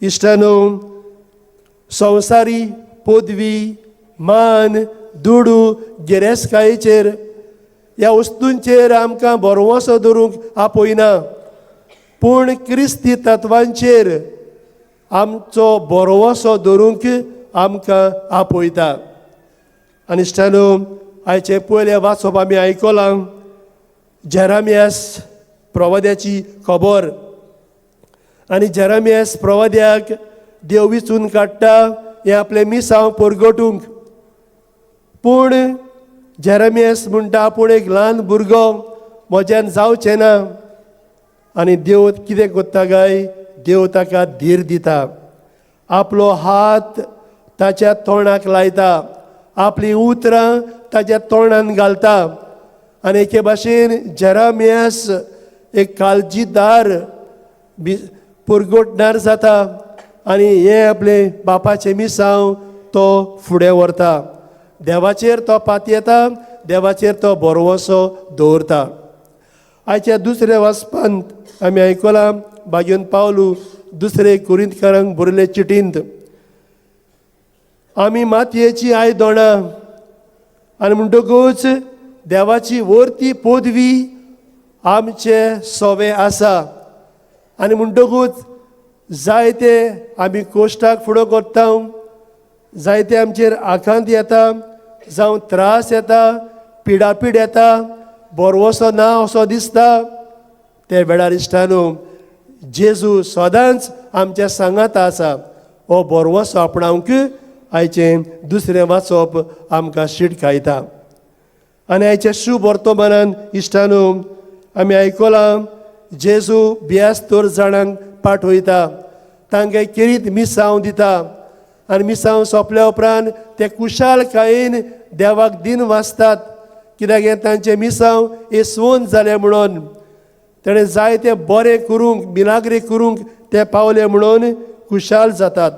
इश्टानो, संवसारी पदवी, मान, दुडू, गिरेस्तकायेचेर, ह्या वस्तूंचेर आमकां भरवंसो दवरूंक आपयना, पूण क्रिस्ती तत्वांचेर आमचो भरवंसो दवरूंक आमकां आपयता. आनी इश्टानो, आयचें पयलें वाचप आमी आयकलां, जेरामियास प्रवाद्याची खबर. आनी जेरामियास प्रवाद्याक देव विचून काडटा हें आपलें मिसांव परगटूंक. पूण जेरामियास म्हणटा, आपूण एक ल्हान भुरगो, म्हज्यान जावचें ना. आनी देव कितें करता काय? देव ताका धीर दिता, आपलो हात ताच्या तोंडाक लायता, आपलीं उतरां ताच्या तोंडान घालता. आनी एके भाशेन जेरामियास एक काळजीदार पुरगोटणार जाता आनी हें आपलें बापाचें मिसांव तो फुडें व्हरता. देवाचेर तो पातयेता, देवाचेर तो भरवंसो दवरता. आयच्या दुसऱ्या वाचपांत आमी आयकलां, भाग्योन पावलू दुसरे कुरिंतकारांक बरयले चिटींत, आमी मातयेची आयदोणां आनी म्हणटकूच देवाची वर्ती पदवी आमचे सोवे आसा. आनी म्हणटकूच जायते आमी कोश्टाक फुडो करता, जायते आमचेर आकांत येता, जावं त्रास येता, पिडापीड येता, भरवंसो ना असो दिसता, ते वेळार इश्टानो, जेजू सदांच आमच्या सांगात आसा. हो भरवंसो आपणावंक आयचें दुसरें वाचप आमकां शिटकायता. आनी आयच्या शुभ वर्तमानान इश्टानो आमी आयकलां, जेजू 72 जाणांक पाठयता, तांकां केरीत मिसांव दिता. आनी मिसांव सोंपल्या उपरांत ते कुशालकायेन देवाक दिन वाचतात, कित्याक हें तांचें मिसांव येसवून जालें म्हणून, तेणें जायते बरें करूंक, मिलाग्री करूंक ते पावले म्हणून खुशाल जातात.